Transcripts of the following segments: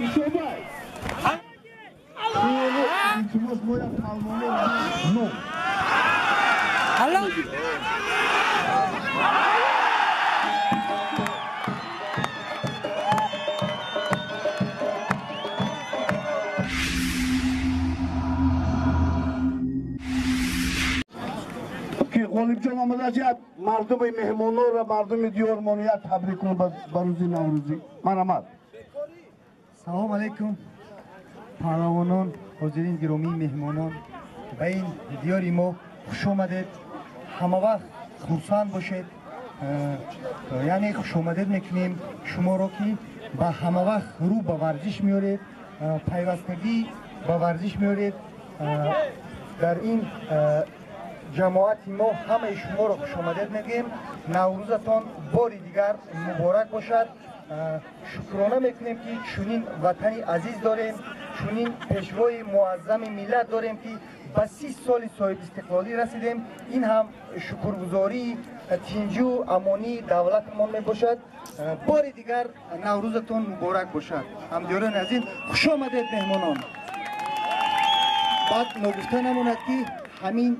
Исобай. Илтимос моя палвоно ном. Алло. Ғолибҷон омада мардуми меҳмонора мардуми диёрмоният табрик кунад ба рӯзи Наврӯзӣ. Марҳамат. Салом алайкум паҳлавонон, ҳозирин гиромии меҳмонон, ба ин диёри мо хуш омадед. Ҳамавақт хурсанд бошед, яъне хушомадед мекунем шуморо, ки ба ҳамавақт рӯ ба варзиш меоред, пайвастагӣ ба варзиш меоред. Дар ин ҷамоати мо ҳамаи шуморо хушомадед мегӯем. Наврӯзатон бори дигар муборак бошад. Шукрона мекунем, ки чунин ватани азиз дорем, чунин пешвои муаззами миллат дорем, ки ба 30 соли соҳибистиқлолӣ расидем. Ин ҳам шукргузории тинҷу амонии давлатамон мебошад. Бори дигар Наврӯзатон муборак бошад. Ҳамдиёрони азиз, хушомадед меҳмонон. Баъд ногуфта намонад, ки ҳамин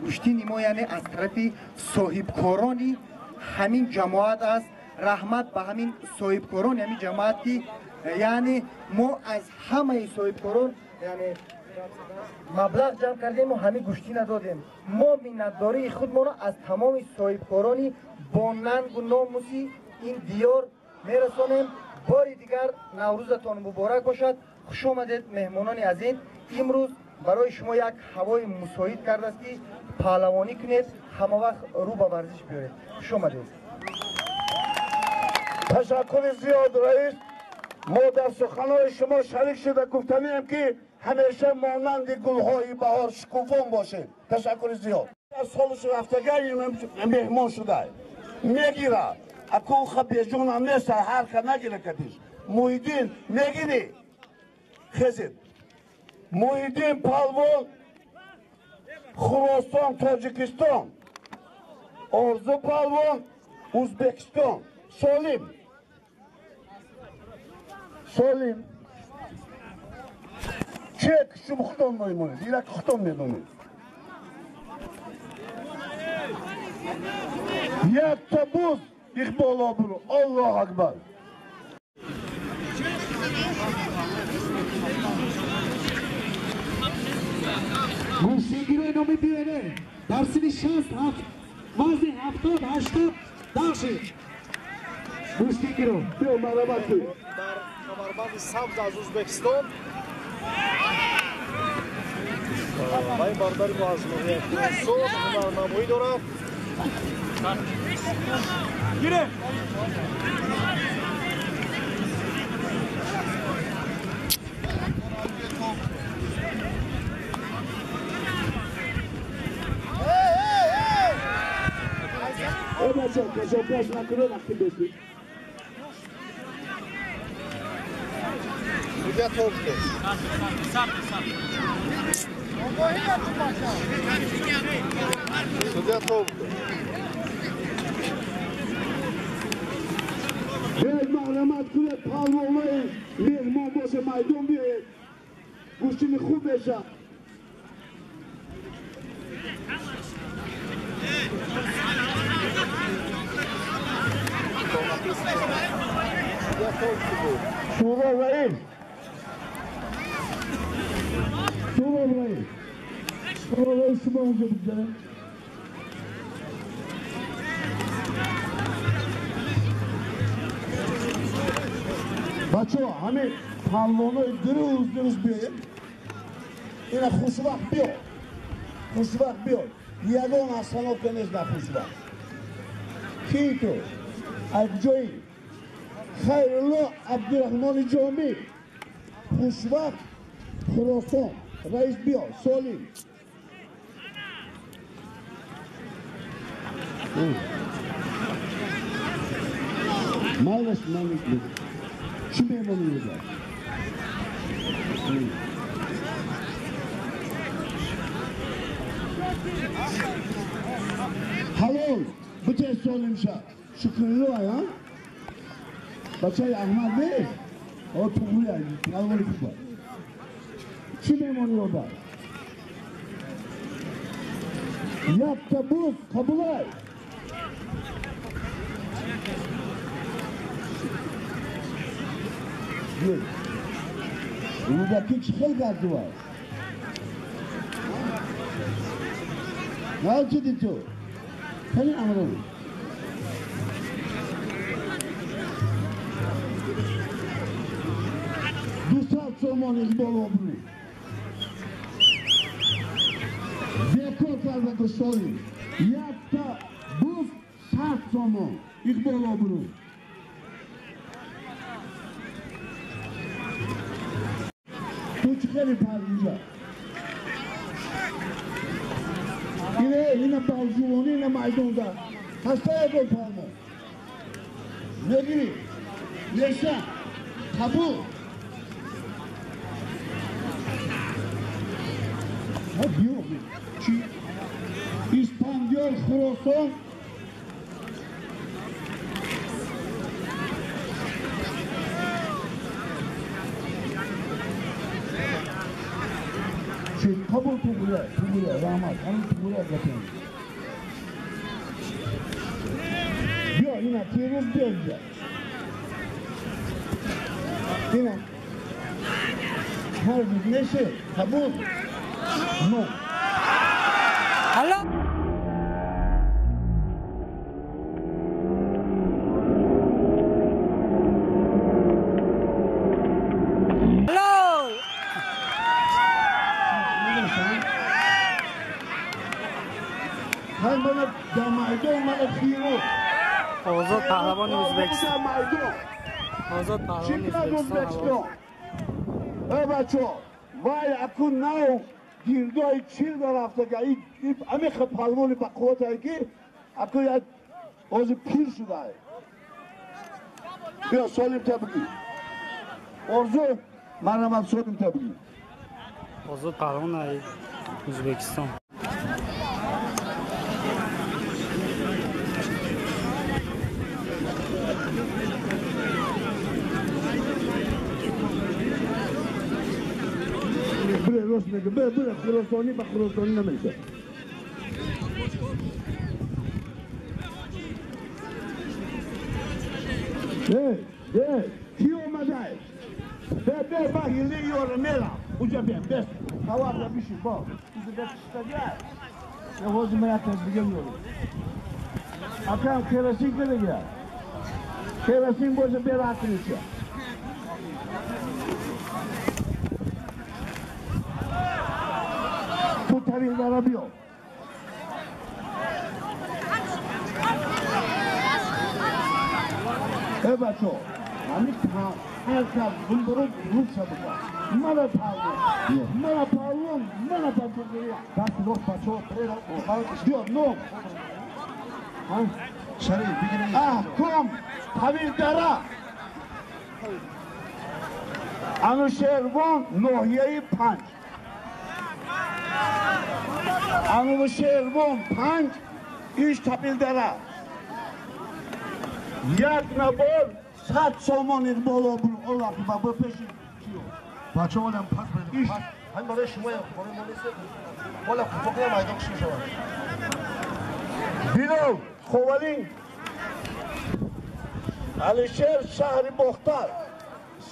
гӯштини мо яъне аз тарафи соҳибкорони ҳамин ҷамоат аст. Раҳмат ба ҳамин соҳибкорони ҳамин ҷамоат, ки яъне мо аз ҳамаи соҳибкорон яъне маблағ ҷамъ кардему ҳамин гӯштина додем. Мо миннатдории худмонро аз тамоми соҳибкорони бо нангу номуси ин диёр мерасонем. Бори дигар Наврӯзатон муборак бошад. Хуш омадед меҳмонони азиз. Имрӯз барои шумо як ҳавои мусоид кардааст, ки паҳлавонӣ кунед, ҳамавақт рӯ ба варзиш биёред. Хуш омадед. Ташаккури зиёд, раис. Мо дар суханои шумо шарик шуда гуфтанием, ки ҳамеша монанди гулҳои баҳор шукуфон бошед. Ташаккури зиёд. Солуш рафтага меҳмон шуда мегира, акуха беҷонам нест, ҳар ка нагира кадиш. Муҳиддин, мегирӣ? Хезед. Муҳиддин палвон, Хуросон, Тоҷикистон. Орзу палвон, Узбекистон. Солим, Солим чек. Шумо худон мемонед, ирак худон медонед. Якта буз иқболо буру. Аллоҳ акбар. Гӯштингирои номи биёре дар синни 67, вазни 70, 80 даршид. Гӯштингиро биё, марҳамат кунед. Дар камарбанди сабз аз Узбекистон ва ин бародари мо аз ноҳияи Хуросон ҳунарнамоӣ дорад. Гире! Э, бача, кашокаш накунед, вақти бесид. Судья Товке. Судья Товке. Биёед, марҳамат кунед, палвонои меҳмон боше, майдон биёед, гӯштини хуб беша. Шуро раис, шуро раис, шуро раис, шумо онҷо бигзаред. Бачаҳо, ҳамин палвонои дуруст дуруст биёед. Ина, хушвақт биё, хушвақт биё. Ягон остановка нест дар хушвақт. Кии ту, аз ҷои Хайрулло Абдураҳмони Ҷомӣ, хушвақт, Хуросон. Раис, биё. Солим. Майлаш, майлаш. Чӣ меҳмонӣ мезад? Ҳалол бите, солим ша. Шукрулло, а бачаи Аҳмад нест. О туғри палвони хуб чӣ мемонӣ одар? Якта буз қабулай. Рӯдакӣ чӣ хел гардувай? Чиди ту? Кани амрон? Дусад сомон иқбол обрӯ. Бекор карда гӯшоли. Якта буз 100 сомон иқбол обрӯ. Ту чӣ хели парвиза? Ине, ина палжувонӣ, ина майдонда. Ҳаста ягон палмон. Мегирӣ. Неша. Қабул. Биё. Чӣ? Испандиёр Хуросон. Чӣ? Қабул туғрия, туғрия, раҳмат. Ҳамин туғрия гапем. Биё, ина терӯз биё инҷа. Ина. Ҳар рӯз неше, қабул. Но. Алло. Озод паҳлавони Ӯзбекистон. Озод паҳлавони Ӯзбекистон. Эй бачо, вай акун нав гирдои чил дарафтага, амиха паҳлавони ба қувватае ки акун як ҳозир пир шудае. Биё солим та бигӣ. Орзу марҳамат солим та бигӣ. Озод паҳлавони Ӯзбекистон. Рост мегӯ, бе, бе, Хуросонӣ ба Хуросонӣ намеша. Э, э, ки омадай? Бе, бе, ба ҳилли ёра мерам. Уҷа бем, бес. Ҳаварда биши, бо. Уҷа бе киштагай. Я ҳозир ман як кас дига меёрам. Акам керосин кардага. Керосин боша бера акрича. Ту тавилдара биё. Э бачо, ҳамин ҳар кас бунбуру рӯша бука. Мана палвон, мана палвон, мана палвон. Даст рост бачо, биё, ном. Шариф, бигиред. Аҳком тавилдара. Анушервон ноҳияи 5. Анушервон 5 иш тавилдара. Як набор 100 сомон иқбол обрӯ. Аллоҳ ба пеши киё. Бачо олам пас бедем. Ҳамин барои шумо барои мо нест. Ҳола қуфоқия майдон киш мешавад. Билол Ховалин Алишер шаҳри Бохтар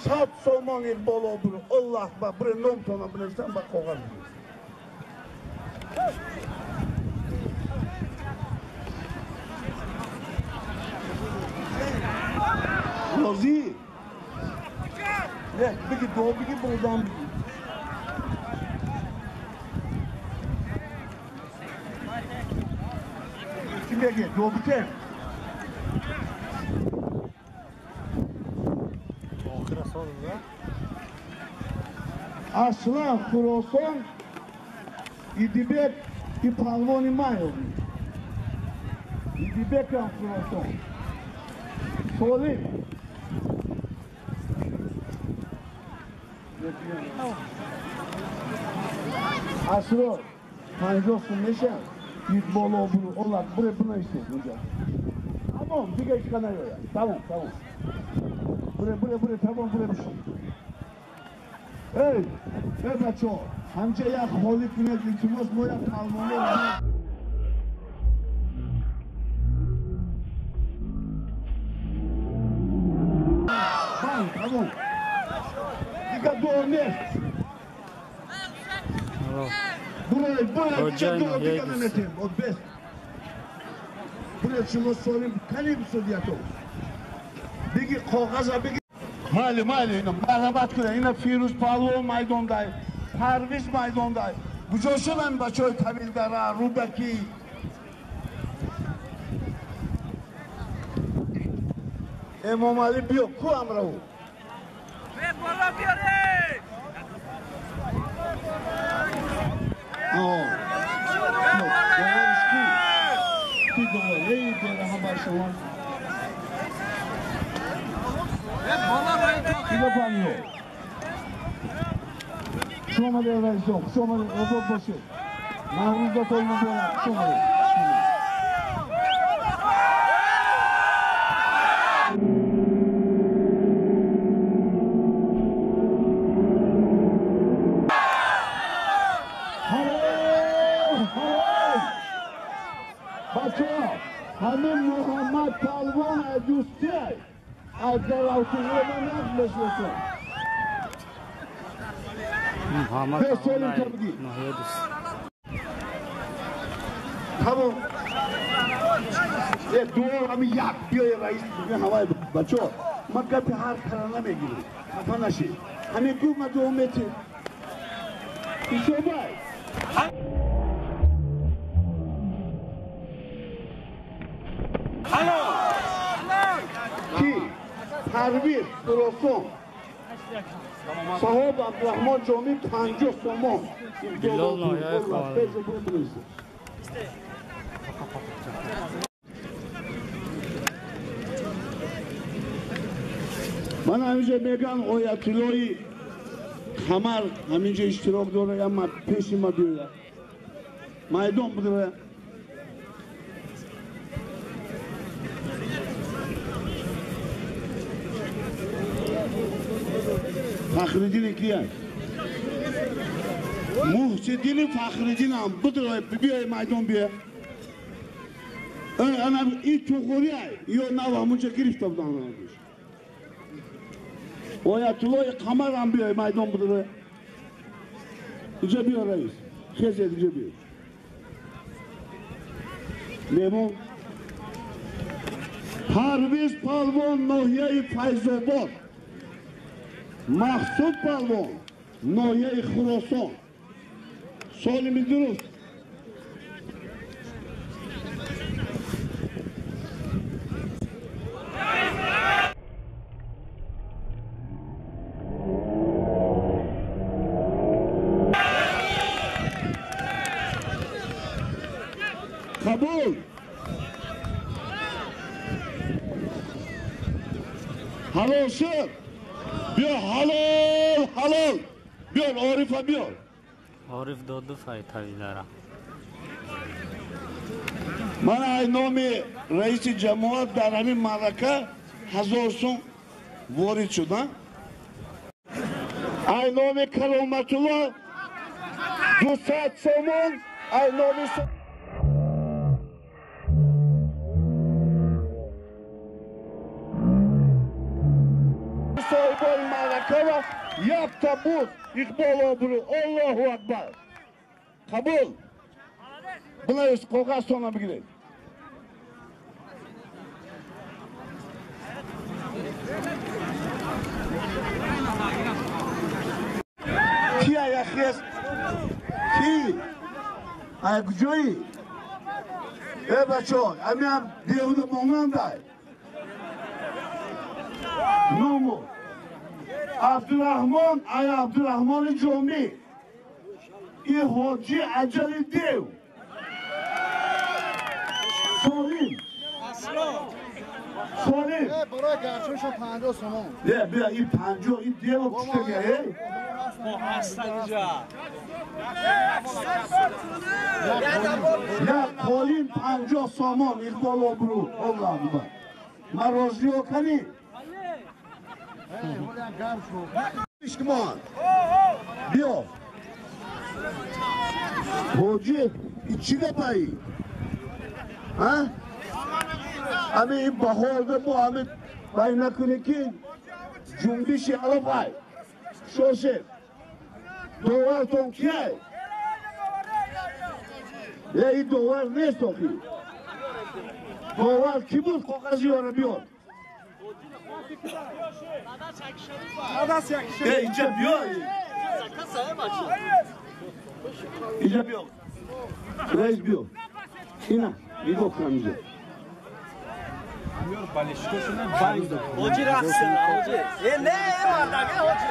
100 сомон иқбол обрӯ. Аллоҳ ба бире номтона бинависам ба коғаз. Розӣ? Не, биги ду биги бозам биги. Чӣ мегӣ? Ду бикем. Аслан Хуросон Идибек и палвони ман. Идибекам Хуросон. Солим. Асрор 50 сум мешавад. Иқбол обрӯ олак бире бинависед унҷа. Тамом, дига ҳеч ка наёяд. Тамом, тамом. Буре, буре, буре, тамом, буре бишин. Эй, эй бачаҳо, ҳамча як холӣ кунед, илтимос, мо як палвоно. Бан, тамом. Дигар дуо нест. Буре, буре, дигар дуо дигар наметем. От бес. Буре, шумо солим каним судиятон. Биги коғаза, биги. Майли, майли, ина марҳамат кунед. Ина Фирӯз паҳлавон майдондай, Парвиз майдондай. Куҷо шуданд бачаҳои Тавилдара, Рӯдакӣ? Эмомалӣ биё, ку ҳамраҳу? Довариш ку? Ки довар? Эй, бераҳам бар шумо. Бифармоед. Хуш омадед, раисон, хуш омадед, обод бошед. Наврӯзатон муборак, хуш омадед. Бачаҳо, ҳамин Муҳаммад Палвон аз дӯстиай, аз даравтуғро ман нағз мешиносам. Муҳаммад Палвон ноҳияи Дӯст. Тамом. Е, дуо ҳами як биёй раис бигӯ ҳавай бачаҳо, ман гапи ҳар кара намегирам. Хафа нашед. Ҳамин гӯ ма дуо метем. Исобай. Ки? Парвиз Хуросон. Саҳоб Абдурахмон Ҷомӣ 50 сомон. Билол ноҳияи Хоразм. Ман ҳаминҷо мегӯям Оятуллои Қамар ҳаминҷо иштирок дорад, ама пеши ма биёяд. Майдон бидирояд. Фахриддин кияй? Муҳсиддини Фахриддинам бидирояд, биёй майдон биё. Ана и туғурияй, ё нав ҳамунҷо гирифта буданд. Оятуллои Қамарам биёй майдон бидирояд. Инҷо биё раис. Хезед инҷо биё. Меҳмон. Парвиз Палвон ноҳияи Файзобод. Мақсуд Палвон ноҳияи Хуросон. Солими дуруст. Қабул. Ҳалол шуд. Биё ҳалол, ҳалол. Биёр Орифа биёр. Ориф Додов ай Тавилдара. Ман ай номи раиси ҷамоат дар ҳамин маърака 1000 сум ворид шуд, а? Ай номи Кароматулло 200 сомон, ай номи соҳибони маъракава якта буз Иқбол обрӯ. Аллоҳу акбар. Қабул. Бинавис, коғазтонро бигиред. Ки аяхес? Ки? Ай куҷоӣ? Э бачаҳо, ҳамиам деҳуда монандай. Ному Абдурахмон, ай Абдурахмони Ҷомӣ. И ҳоҷи аҷали дев. Солим. Солим. Барои гарчуншон 50 сомон. Не, бия ин 50, ин дево куштага, эй? Як қолин 50 сомон, Иқбол обрӯ. Аллоҳу акбар. Ман розиё канӣ? Ишкмон. Биё. Ҳоҷӣ, чӣ гапаи? Ҳа? Ами ин баҳорда бо ами вай накунӣ ки ҷунбиши алафай. Шошед. Довартон кияй? Е, ин довар нест охи. Довар кӣ буд? Коғази ёра биёр. Е, инҷа биё. Инҷа биё. Раис биё. Ина, нигоҳ кун инҷа. Ҳоҷӣ рақс ҳоҷӣ. Е, не, мардак, е, ҳоҷӣ.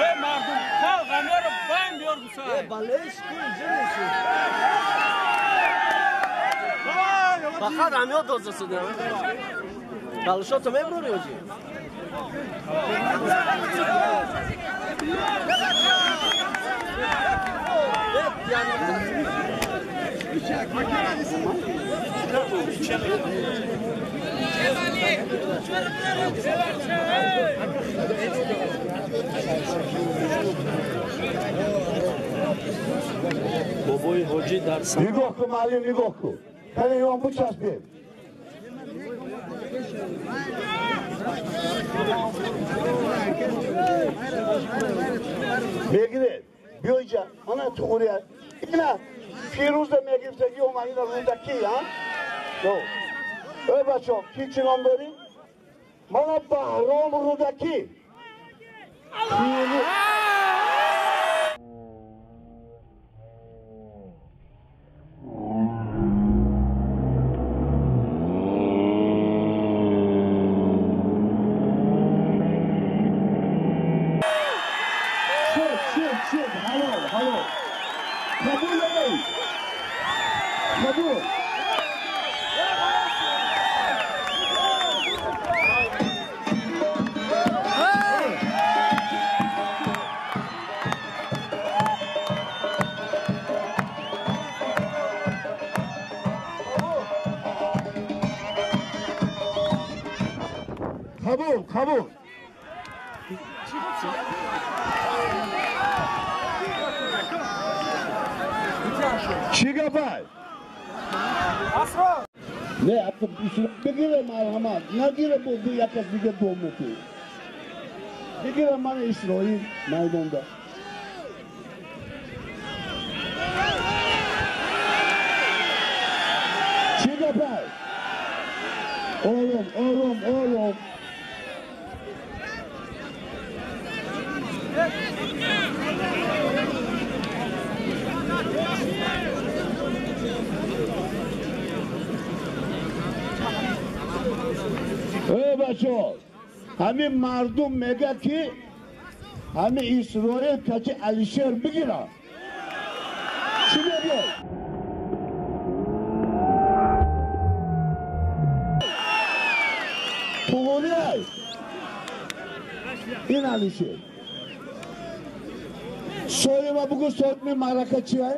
Е, мардум, халқ амёро байн биёр гусай. Е, балешку инҷа нест. Фақат амёр доза шуда. Балшото мебурӣ ҳоҷӣ? Бобои ҳоҷӣ дар Нигоҳ кун, маълим, нигоҳ кун. Кане имом бичаспед. Мегиред. Биё инҷа. Ана туғурия. Ина Фирӯза мегирифтагӣ омад ина Рӯдакӣ, а? Эй бачаҳо, ки чӣ ном дорӣ? Мана Баҳром Рӯдакӣ. Шуд, ҳалол, ҳалол. Қабул эй. Қабул. Қабул, қабул. Чӣ гапай? Не, бигира марҳамат, нагира бо як кас дига дом метӣ. Бигира ман Исроил майдонда. Чӣ гапай? Ором, ором, ором. Эй бачаҳо, ҳамин мардум мегӯяд ки ҳамин Исроил качи Алишер бигира. Чӣ мегӯяд? Туғурияй. Ин Алишер. Соҳиба бугӯ, соҳиби маърака чия?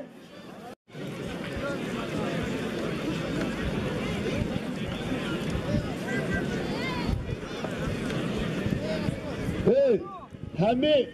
Эй, ҳамин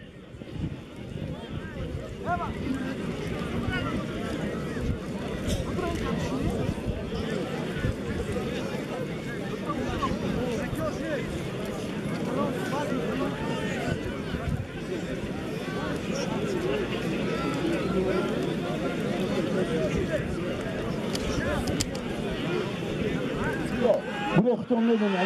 Бурохтон медонӣ.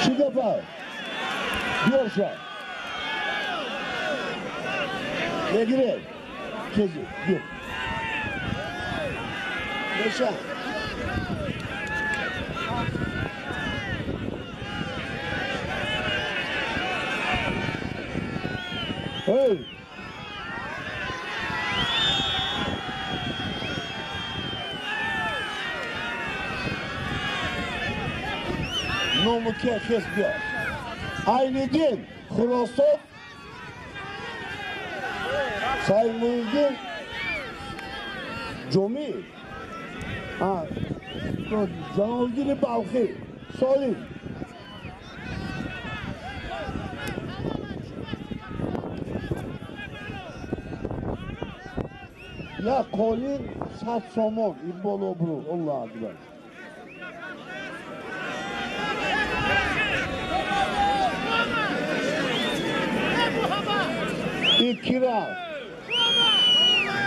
Чӣ гапа? Биёрша. Мегиред. Кези, биё. Беша. Эй! Ному ке хес биё. Айниддин Хуросов. Саймуиддин Ҷомӣ, Ҷалолиддини Балхӣ, Солим. Як қолин 100 сомон, Иқбол обрӯ, Аллоҳ акбар. Икира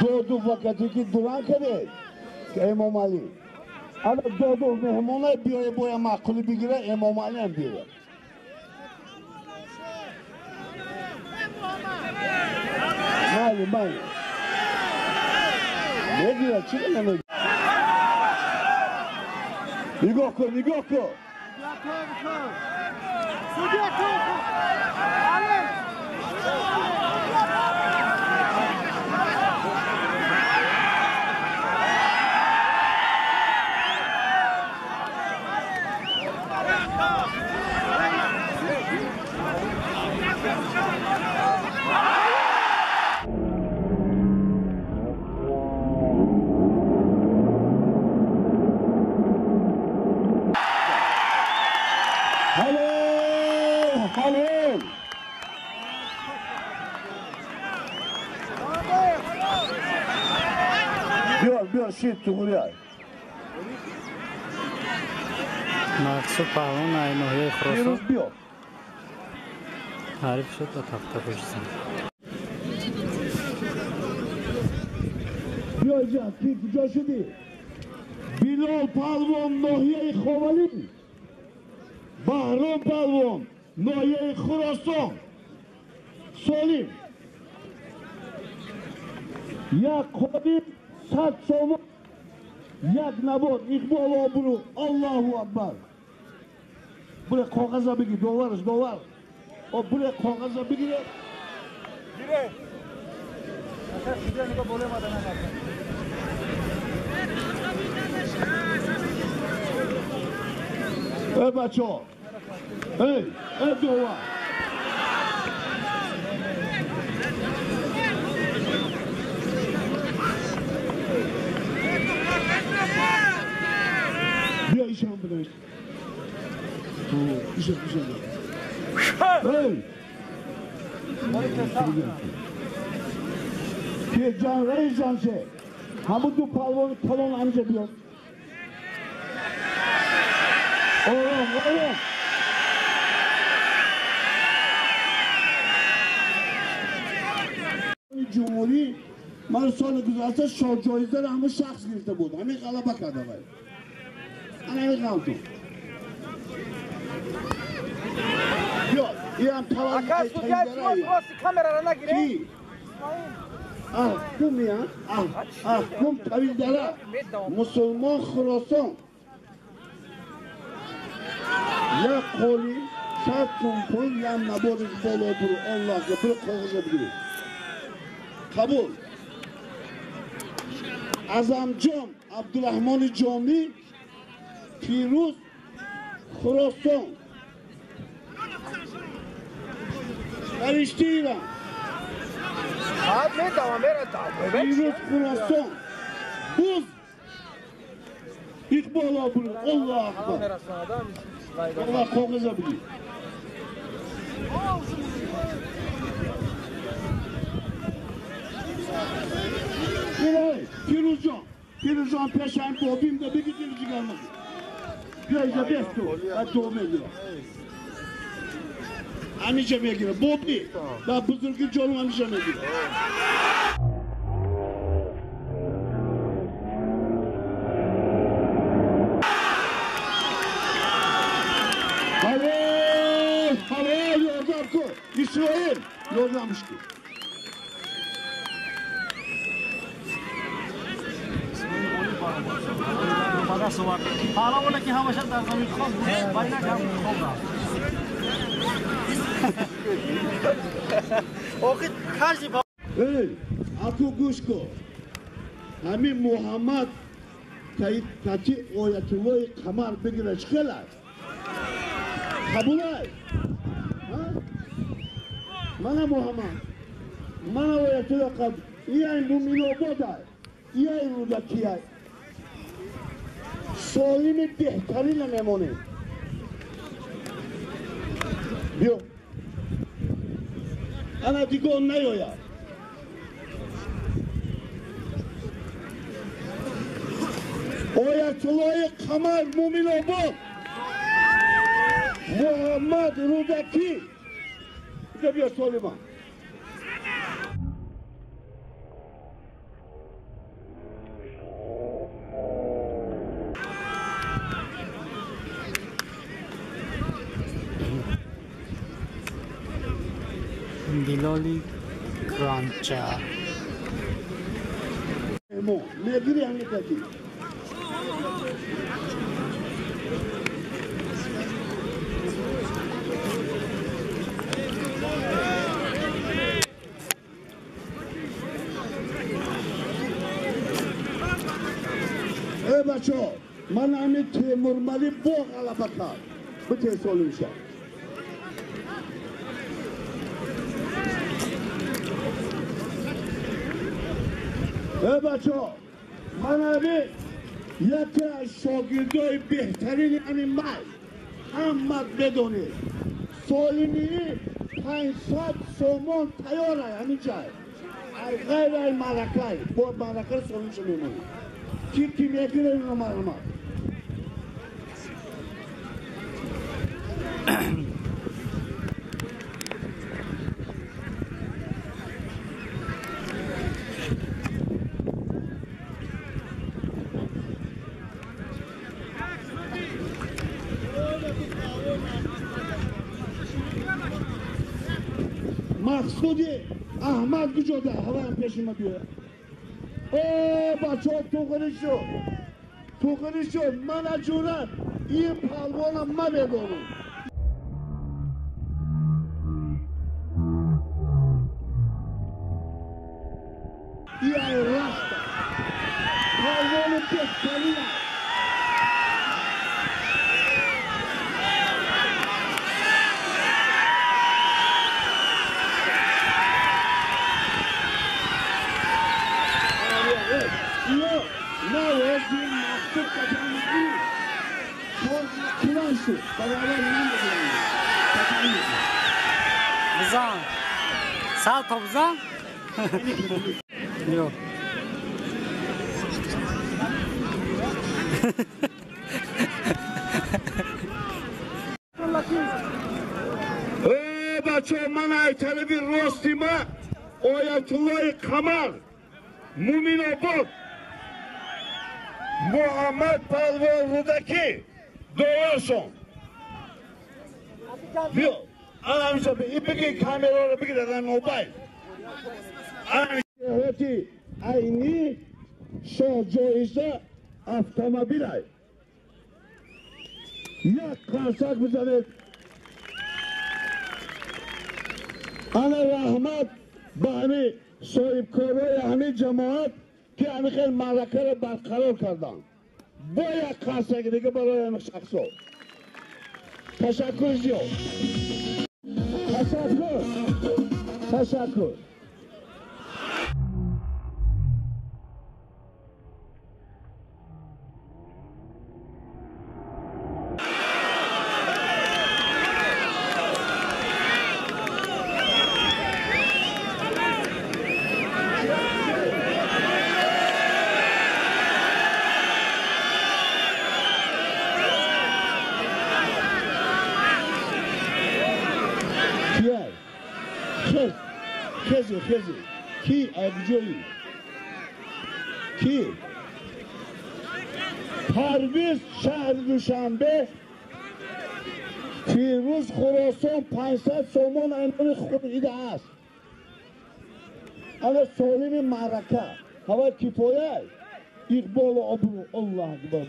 доду вақте ки дуран кардед, Эмомалӣ. Ана доду меҳмона биёе, боя маъқулӣ бигира, Эмомалӣ ҳам биёяд. Майли, майли. Мегирад, чӣ намегирад? Нигоҳ кун, нигоҳ кун. Биё, шид туғрия. Мақсуд паҳлавон ай ноҳияи Хуросон биё. Ҳариф шуд ба тахтапӯшисан. Биё инҷа, ки куҷо шудӣ? Билол паҳлавон ноҳияи Ховалӣ. Баҳром паҳлавон ноҳияи Хуросон. Солим. Як қолин 100 сомон, як набор, Иқбол обрӯ, Аллоҳу акбар. Буре коғаза бигир, довараш, довар. О, буре коғаза бигире. Гире. Эй, бачаҳо, эй, эй, довар. Биё, ишам бидавед. Ишам, ишам. Эй! Ки ҷан, раис ҷанше. Ҳамун ду палвони калон ҳамиҷа биёд. Ором, ором. Ҷумҳурӣ ман соли гузашта шоҳҷоизаро ҳамун шахс гирифта буд. Ҳамин ғалаба карда вай. Ана ҳамин ғалту. Биё, иам Ака, судья, камераро нагире. Ки? Аҳкум, аҳкум тавилдара. Мусулмон Хуросон. Як қоли 100 сум пул, як набор Иқбол обрӯ, Аллоҳ, бир коғаза бигиред. Қабул. Азамҷон Абдураҳмони Ҷомӣ, Пирӯз Хуросон. Фаришти Иран. Пирӯз Хуросон. Буз Иқбол обрӯ, Аллоҳ акбар. Аллоҳ коғаза бигир. Пирӯзҷон, Пирӯзҷон пешам бобим да бигир ҷигар нагир. Биё инҷа бес ту, баъд ду мегирам. Ҳамиҷа мегирам, боби, да бузурги ҷонум ҳамиҷа мегирам. Halol, halol, ёрдам кун. Исроил, ёрдамш кун. Паҳлавоне ки ҳамаша дар замин хоб буд, байнак ҳам хоб рафт. Охи кажди Эй, аку гӯш кун. Ҳамин Муҳаммад кати оятуллои Қамар бигирад, чӣ хел аст? Қабулай? Мана Муҳаммад. Мана оятулло қаб ияй Муминободай, ияй Рӯдакияй. Солими беҳтарина мемонем. Биё. Ана дигон наёяд. Оятуллои Қамар Муминобод, Муҳаммад Рӯдакӣ. Биё солима. Билоли Кранча. Мегири ҳамикати. Э бачо, ман ҳамин Темурмалӣ бо ғалаба кард. Бите солимша. Э бачо, ман ҳамин яке аз шогирдои беҳтарини ҳамин май. Ҳамат медонед. Солимии 500 сомон тайёрай ҳамин ҷай. Ай ғайр ай маъракай. Бо маъракаро солимша мемонед. Ки ки мегирад ино маълумот. Мақсуди Аҳмад куҷода? Ҳаваям пеши ма биёяд. О, бачаҳо туғрӣ шуд. Туғрӣ шуд. Мана ҷуръат ин палвона ма медонам. Ияй раста. Палвони беҳтарина. Бизан. Салто бизан. Ё. Э бачо, ман ай тарафи рости ма Оятуллои Қамар, Муминобод, Муҳаммад Палвон Рӯдакӣ доваршон. Биё, ана ҳамиша бигир камераро бигир дар мобайл. Ана айни шоҳ ҷоиза автомобилай. Як қарсак бизанед. Ана раҳмат ба ҳамин соҳибкорои ҳамин ҷамоат ки ҳамин хел маъракаро барқарор карданд. Бо як қарсаки дига барои ҳамин шахсо. Ташаккур зиёд. Ташаккур. Ташаккур. Хези, хези. Ки абҷои? Ки? Парвиз шаҳри Душанбе, Фирӯз Хуросон 500 сомон амри худ аст. Ана солими маърака. Ҳава кифоя. Иқболу обрӯ. Аллоҳ акбар.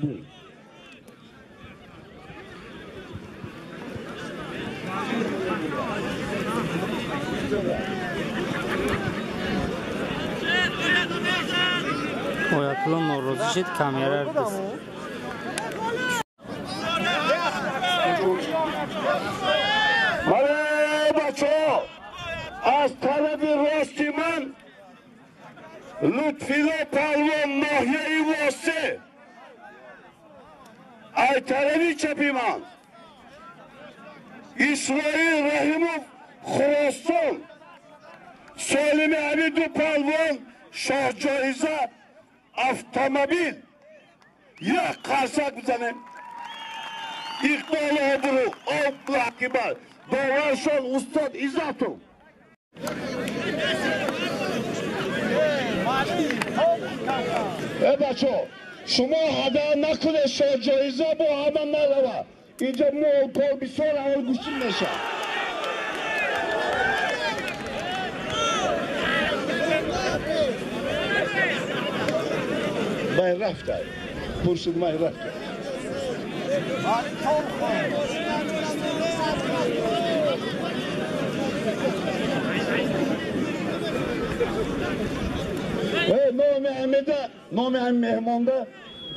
Оятулло норозӣ шид, камера дист. Бале бачаҳо, Аз тарафи рости ман Лутфилло палвон ноҳияи Восе. Аз тарафи чапи ман Исроил Раҳимов Хуросон. Солими ҳамин ду палвон шоҳҷоиза автомобил. Як қарсак бизанем. Иқболу обрӯ, Аллоҳу акбар. Доваршон устод Иззатов. Э бачо, шумо ҳадар накунед, шоҳҷоиза бо ҳама нарава. Инҷа мол пол бисёр аввал гӯштин мешавад. Май рафта. Пурсид май рафта. Номи ҳамида, номи ҳами меҳмонда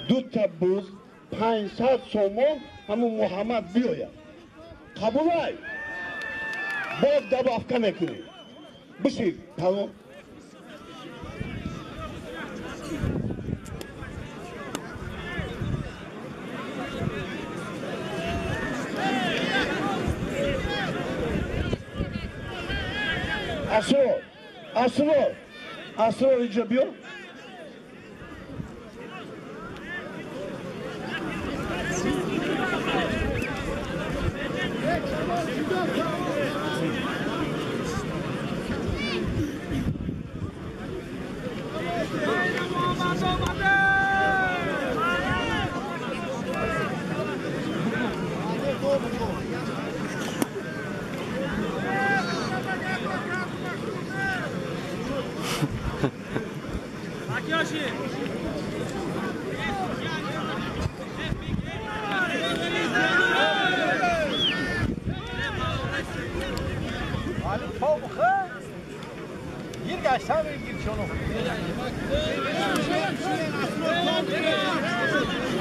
дута буз 500 сомон ҳамун Муҳаммад биёяд. Қабулай. Боз добавка мекунем. Бишид, тамом. Асрор, Асрор, Асрор инҷа биё.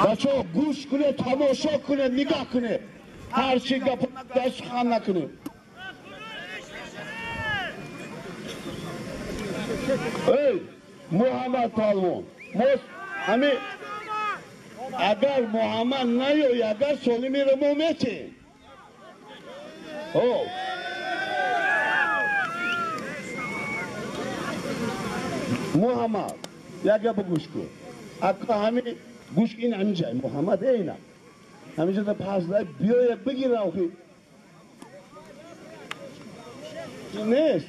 Бачо, гӯш кунед, тамошо кунед, нигоҳ кунед. Ҳар чи гап сухан накунед. Эй, Муҳаммад палвон, мо ҳами агар Муҳаммад наёй, агар Солимиро мо метем. Муҳаммад, як гапо гӯш кун. Ака ҳами гӯш ин ҳаминҷа Муҳаммад эйна. Ҳаминҷа пас биёя бигирам ки нест.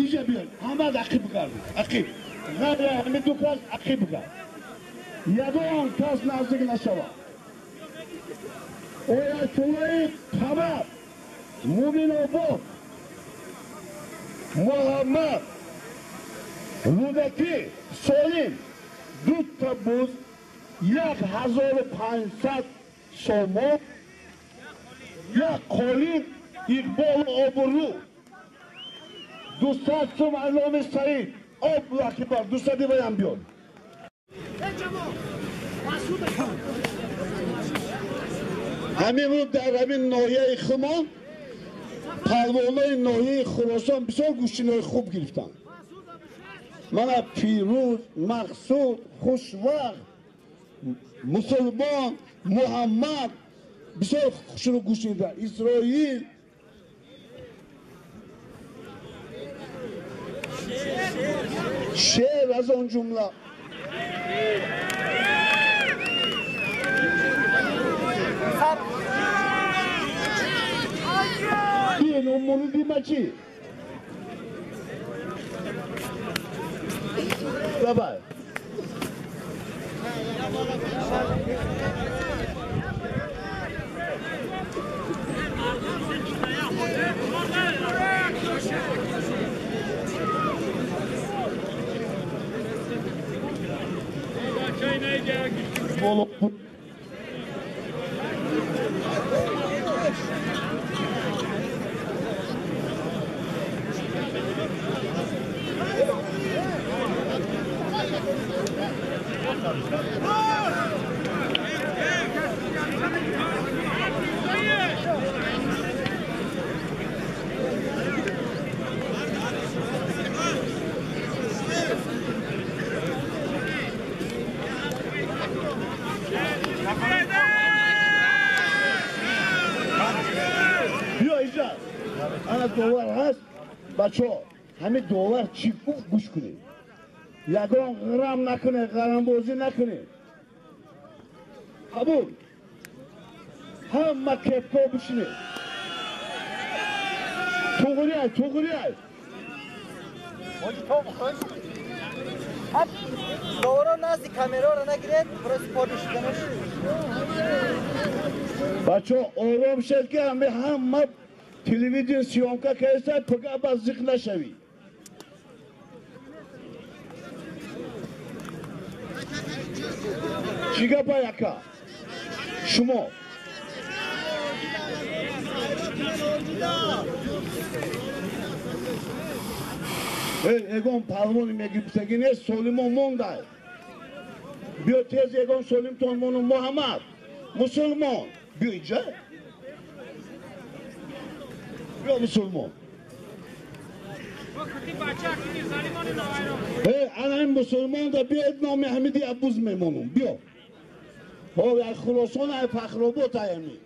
Инҷа биёй, ҳамад ақиб гард, ақиб. Ғайр ҳамин ду кас ақиб гард. Ягон кас наздик нашавад. Оятуллои Қамар, Муминобод, Муҳаммад, Рӯдакӣ, Солим дута буз 1500 сомон, як қолин Иқболу обрӯ, 200 сум аз номи Саид. Аллоҳу акбар, 200 ваям биёд. Ҳамин рӯз дар ҳамин ноҳияи Хумон палвонои ноҳияи Хуросон бисёр гӯштинои хуб гирифтанд. Мана Пирӯз, Мақсуд, Хушвақт, Мусулмон, Муҳаммад бисёр хушрӯ гӯштин гирифтанд. Исроил. Шер аз он ҷумла. Ин умуриди ма чӣ? Давай. Довар ҳаст, бачаҳо, ҳамин довар чӣ гуфт гӯш кунед. Ягон ғарам накунед, ғарамбозӣ накунед. Қабул. Ҳама кепко бишинед. Туғри ай, туғри ай. Доваро назди камераро нагиред, барои спорт шуданаш. Бачаҳо, ором шед ки ҳама телевидение съёмка кардааст, пага ба зиқ нашавӣ. Чӣ гапа яка? Шумо ягон палвони мегирифтагӣ нест, солимо мондай. Биё тез ягон солимтон мону. Муҳаммад мусулмон, биё инҷа. Биё мусулмон. Ана ин мусулмон да биёед, номи Ҳамиди Абуз мемонум. Биё. Ҳо, Хуросон ай, Фахробод ай ами.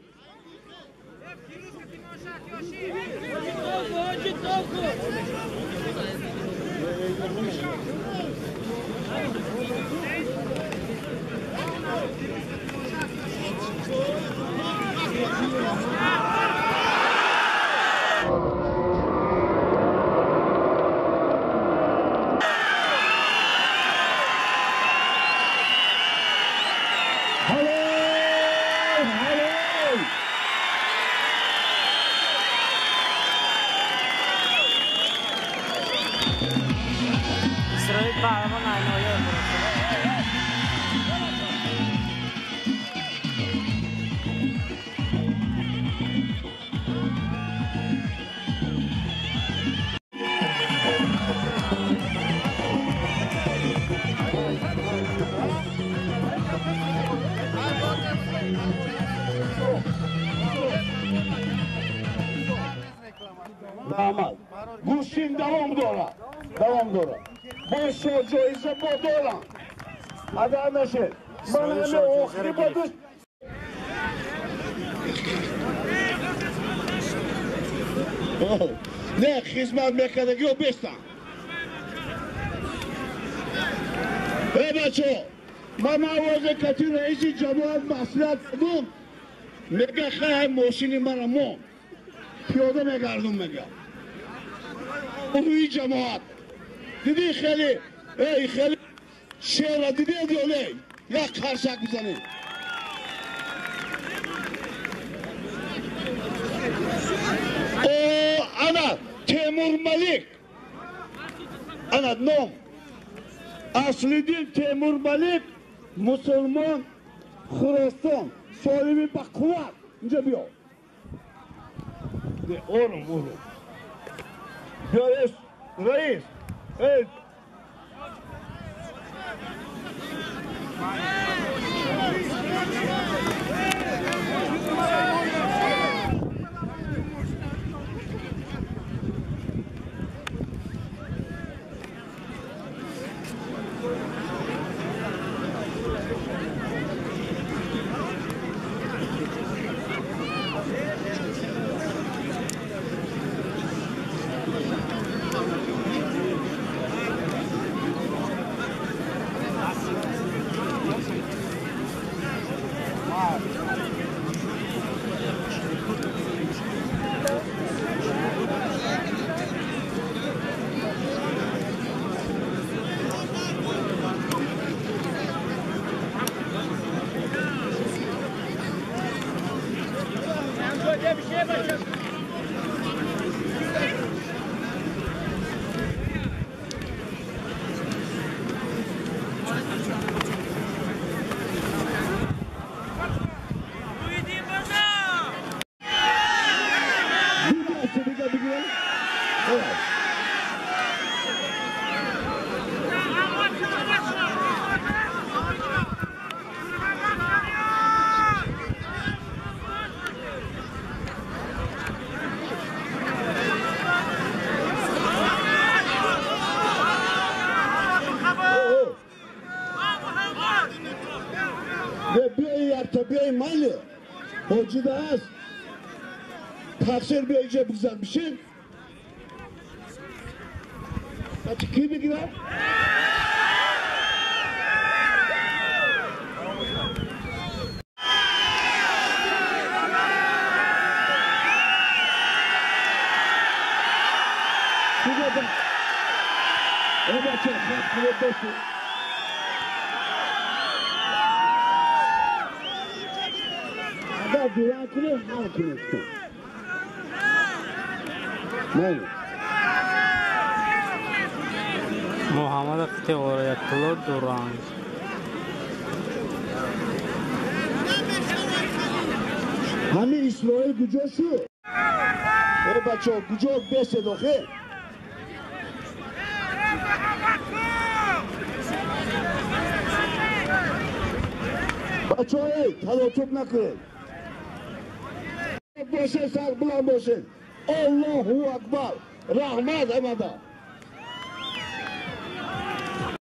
Гӯштин давом дорад, давом дорад. Бо ҷоиза бо дорам. Агар нашед, ман ҳаме охири бо дӯст. Не, хизмат мекардагиҳо бестан. Э бачаҳо, ман авозе кати раиси ҷамоат маслиҳат кардум, мега хай мошини мара мон. Пиёда мегардум мега. Рӯи ҷамоат. Дидӣ хеле, эй хеле шеъра дидед ё не? Як қарсак бизанед. О, ана Темур Малик. Ана ном. Аслиддин Темур Малик, мусулмон, Хуросон, соҳиби ба қувват. Инҷа биё. Ором, ором. Биё, раис. Эй. Биёи майли ҳоҷида аст, тақсир биё, иҷа бигзар, бишин. Бача ки бигирад? Бача, хат кунед бошед. Агар дуранг кунед, ҳал кунед. Майли. Муҳаммад қити Ориятулло дуранг. Ҳамин Исроил куҷо шуд? Э бачаҳо, куҷо бесед охе? Бачаҳо, эй, талотуб накунед. Бошед, сарбуланд бошед. Аллоҳу акбар. Раҳмат ҳамада.